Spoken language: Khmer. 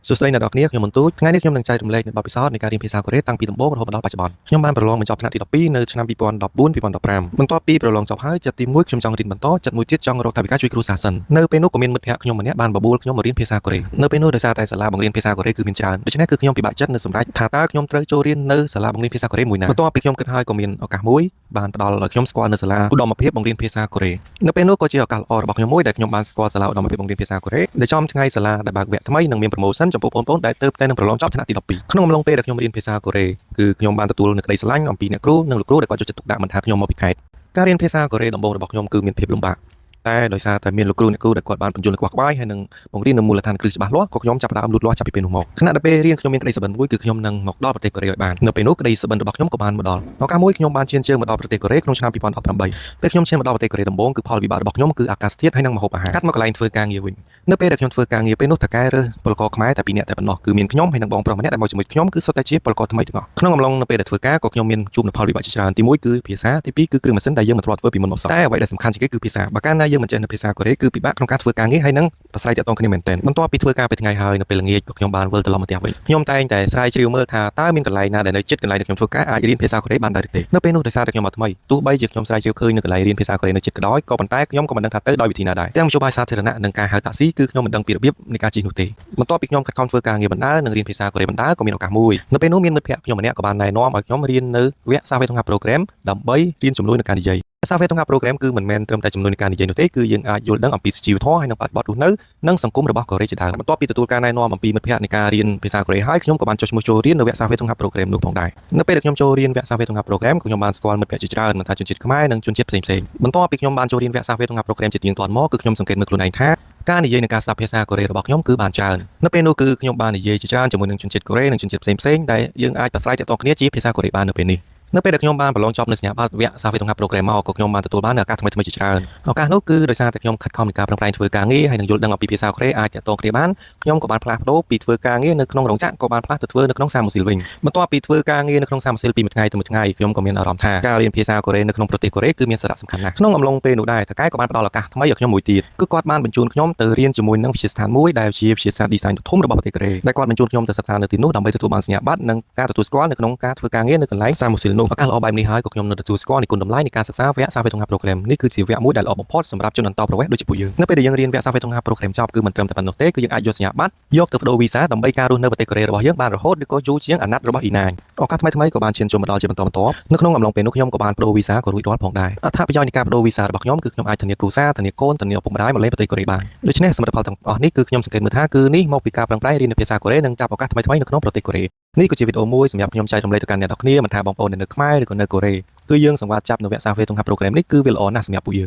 សួស្តីអ្នកនរគ្នាខ្ញុំមន្ទូចថ្ងៃនេះខ្ញុំនឹងចែករំលែកនូវបទពិសោធន៍នៃការរៀនភាសាកូរ៉េតាំងពីដំបូងរហូតមកដល់បច្ចុប្បន្នខ្ញុំបានប្រឡងបញ្ចប់ថ្នាក់ទី12នៅឆ្នាំ2014 2015បន្ទាប់ពីប្រឡងចប់ហើយចិត្តទី1ខ្ញុំចង់រៀនបន្តចិត្តមួយទៀតចង់រកថវិកាជួយគ្រួសារសិននៅពេលនោះក៏មានមិត្តភ័ក្តិខ្ញុំម្នាក់បានបបួលខ្ញុំមករៀនភាសាកូរ៉េនៅពេលនោះដោយសារតែសាលាបង្រៀនភាសាកូរ៉េគឺមានច្រើនដូច្នេះគឺខ្ញុំពិបាកចិត្តនៅសម្រេចថាតើខ្ញុំត្រូវចូលរៀននៅសាលាបង្រៀនភាសាកូរ៉េមួយណាបន្ទាប់ពីខ្ញុំគិតហើយក៏មានឱកាសមួយបានផ្ដល់ឲ្យខ្ញុំស្គាល់នៅសាលាឧត្តមភាពបង្រៀនភាសាកូរ៉េនៅពេលនោះក៏ជាឱកាសល្អរបស់ខ្ញុំមួយដែលខ្ញុំបានស្គាល់សាលាឧត្តមភាពបង្រៀនភាសាកូរ៉េដែលចំថ្ងៃសាលាដែលបើកវគ្គថ្មីនិងមាន promotion ចំពោះបងប្អូនដែលទើបតែនឹងប្រឡងចប់ថ្នាក់ទី12ក្នុងអំឡុងពេលដែលខ្ញុំរៀនភាសាកូរ៉េគឺខ្ញុំបានទទួលនូវក្តីស្រឡាញ់អំពីអ្នកគ្រូនិងលោកគ្រូដែលគាត់យកចិត្តទុកដាក់មិនថាខ្ញុំមកពីខេត្តការរៀនភាសាកូរ៉េដំបូងរបស់ខ្ញុំគឺមានភាពលំបាកតែដោយសារតែមានលោកគ្រូអ្នកគ្រូដែលគាត់បានពន្យល់ខ្វះខ្វាយហើយនឹងបង្រៀននៅមូលដ្ឋានគ្រឹះច្បាស់លាស់ក៏ខ្ញុំចាប់ផ្ដើមលូតលាស់ចាប់ពីពេលនោះមកខណៈដែលពេលរៀនខ្ញុំមានក្តីសុបិនមួយគឺខ្ញុំនឹងមកដល់ប្រទេសកូរ៉េឲ្យបាននៅពេលនោះក្តីសុបិនរបស់ខ្ញុំក៏បានមកដល់ឱកាសមួយខ្ញុំបានឈានជើងមកដល់ប្រទេសកូរ៉េក្នុងឆ្នាំ2018ពេលខ្ញុំឈានមកដល់ប្រទេសកូរ៉េដំបូងគឺផលវិបាករបស់ខ្ញុំគឺអាកាសធាតុហើយនិងម្ហូបអាហារកាត់មកកន្លែងធ្វើការងារវិញនៅពេលដែលខ្ញុំធ្វើការងារពេលនោះថៅកែរើសពលករខ្មែរតែពីរនាក់តែប៉ុណ្ណោះគឺមានខ្ញុំហើយនិងបងប្រុសម្នាក់ដែលមកជាមួយខ្ញុំគឺសុទ្ធតែជាពលករថ្មីទាំងអស់ក្នុងអំឡុងនៅពេលដែលធ្វើការក៏ខ្ញុំមានជួបនូវផលវិបាកជាច្រើនទីមួយគឺភាសាទីពីរគឺគ្រឿងម៉ាស៊ីនដែលយើងមិនធ្លាប់ធ្វើពីមុនមកសោះតែអ្វីដែលសំខាន់ជាងគេគឺភាសាបើកាលណាយើងមិនចេះនៅភាសាកូរ៉េគឺពិបាកក្នុងការធ្វើការងារហើយនិងប្រស្រ័យទាក់ទងគ្នាមែនទែនបន្ទាប់ពីធ្វើការពេលថ្ងៃហើយនៅពេលល្ងាចក៏ខ្ញុំបានវិលត្រឡប់មកផ្ទះវិញខ្ញុំតែងតែស្រាវជ្រាវមើលថាតើមានកន្លែងណាដែលនៅជិតកន្លែងដែលខ្ញុំធ្វើការអាចរៀនភាសាកូរ៉េបានដែរឬទេនៅពេលនោះដោយសារតែខ្ញុំមកថ្មីទោះបីជាខ្ញុំស្រាវជ្រាវឃើញនៅកន្លែងរៀនភាសាកូរ៉េនៅជិតក៏ដោយក៏ប៉ុន្តែខ្ញុំក៏មិនដឹងថាទៅដោយវិធីណាដែរទាំងមធ្យោបាយសាធារណៈនិងការហៅតាក់ស៊ីគឺខ្ញុំមិនដឹងពីរបៀបនៃការជិះនោះទេបន្ទាប់ពីខ្ញុំខិតខំធ្វើការងារបណ្ដើរនិងរៀនភាសាកូរ៉េបណ្ដើរក៏មានឱកាសមួយនៅពេលនោះមានមិត្តភ័ក្តិខ្ញុំម្នាក់ក៏បានណែនាំឲ្យខ្ញុំរៀននៅវគ្គ사회통합 Program ដើម្បីរៀនជំនួយในការនិយាយ사회통합 Program គឺមិនមែនត្រឹមតែជំនួយในការនិយាយនោះទេគឺយើងអាចយល់ដឹងអំពីជីវធម៌ហើយនិងបរិបទរស់នៅនិងសង្គមរបស់កូរ៉េជាដើមបន្ទាប់ពីទទួលការណែនាំអំពីមិត្តភ័ក្តិនៃការរៀនភាសាកូរ៉េហើយខ្ញុំក៏បានចុះឈ្មោះចូលរៀននៅវគ្គ사회통합 Program នោះផងដែរនៅពេលដែលខ្ញុំចូលរៀនវគ្គ사회통합 Program ក៏ខ្ញុំបានស្គាល់មិត្តភ័ក្តិជាច្រើនមិនថាជនជាតិខ្មែរនិងជនជាតិផ្សេងៗបន្ទាប់ពីខ្ញុំបានចូលរៀនវគ្គ사회통합 Program ជាទៀងទាត់មកគឺខ្ញុំសង្កេតមើលខ្លួនឯងថាការនិយាយនិងការស្ដាប់ភាសាកូរ៉េរបស់ខ្ញុំគឺបានច្រើននៅពេលនោះគឺខ្ញុំបាននិយាយជាច្រើនជាមួយនឹងជនជាតិកូរ៉េនិងជនជាតិផ្សេងៗដែលយើងអាចប្រាស្រ័យទាក់ទងគ្នាជាភាសាកូរ៉េបាននៅពេលនេះនៅពេលដែលខ្ញុំបានប្រឡងចប់នៅសញ្ញាបត្រវគ្គ사회통합 Program មកក៏ខ្ញុំបានទទួលបាននូវឱកាសថ្មីៗជាច្រើនឱកាសនោះគឺដោយសារតែខ្ញុំខិតខំในការប្រឹងប្រែងធ្វើការងារហើយនឹងយល់ដឹងអំពីភាសាកូរ៉េអាចទាក់ទងគ្នាបានខ្ញុំក៏បានផ្លាស់ប្ដូរពីធ្វើការងារនៅក្នុងរោងចក្រក៏បានផ្លាស់ទៅធ្វើនៅក្នុង사무실វិញបន្ទាប់ពីធ្វើការងារនៅក្នុង사무실ពីមួយថ្ងៃទៅមួយថ្ងៃខ្ញុំក៏មានអារម្មណ៍ថាការរៀនភាសាកូរ៉េនៅក្នុងប្រទេសកូរ៉េគឺមានសារៈសំខាន់ណាស់ក្នុងអំឡុងពេលនោះដែរថៅកែក៏បានផ្ដល់ឱកាសថ្មីឲ្យខ្ញុំមួយទៀតគឺគាត់បានបញ្ជូនខ្ញុំទៅរៀនជាមួយនឹងវិទ្យាស្ថានមួយដែលជាវិទ្យាស្ថាន design ដ៏ធំរបស់ប្រទេសកូរ៉េដែលគាត់បញ្ជូនខ្ញុំទៅសិក្សានៅទីនោះដើម្បីទទួលបានសញ្ញាបត្រនិងការទទួលស្គាល់នៅក្នុងការធ្វើការងារនៅកន្លែង사무실នោះឱកាសល្អបែបនេះហើយក៏ខ្ញុំនៅទទួលស្គាល់នៃគុណតម្លៃនៃការសិក្សាវគ្គ사회통합 Program នេះគឺជាវគ្គមួយដែលល្អបំផុតសម្រាប់ជនអន្តោប្រវេសន៍ដូចជាពួកយើងនៅពេលដែលយើងរៀនវគ្គ사회통합 Program ចប់គឺមិនត្រឹមតែប៉ុណ្ណោះទេគឺយើងអាចយកសញ្ញាបត្រយកទៅប្ដូរវីសាដើម្បីការរស់នៅប្រទេសកូរ៉េរបស់យើងបានរហូតឬក៏យូរជាងអាណត្តិរបស់ E9 ឱកាសថ្មីៗក៏បានឈានចូលមកដល់ជាបន្តបន្ទាប់នៅក្នុងអំឡុងពេលនោះខ្ញុំក៏បានប្ដូរវីសាក៏រួចរាល់ផងដែរអត្ថប្រយោជន៍នៃការប្ដូរវីសារបស់ខ្ញុំគឺខ្ញុំអាចធានាគ្រួសារធានាកូនធានាឪពុកម្ដាយមកលេងប្រទេសកូរ៉េបានដូច្នេះសមិទ្ធផលទាំងអស់នេះគឺខ្ញុំសង្កេតមើលថាគឺនេះមកពីការប្រឹងប្រែងរៀនភាសាកូរ៉េនិងចាប់ឱកាសថ្មីៗនៅក្នុងប្រទេសកូរ៉េនេះក៏ជាវីដេអូមួយសម្រាប់ខ្ញុំចែករំលែកទៅកាន់អ្នកនរគ្នាមិនថាបងប្អូននៅខ្មែរឬក៏នៅកូរ៉េគឺយើងសង្វាតចាប់នៅវគ្គ사회통합 Program នេះគឺវាល្អណាស់សម្រាប់ពួកយើង។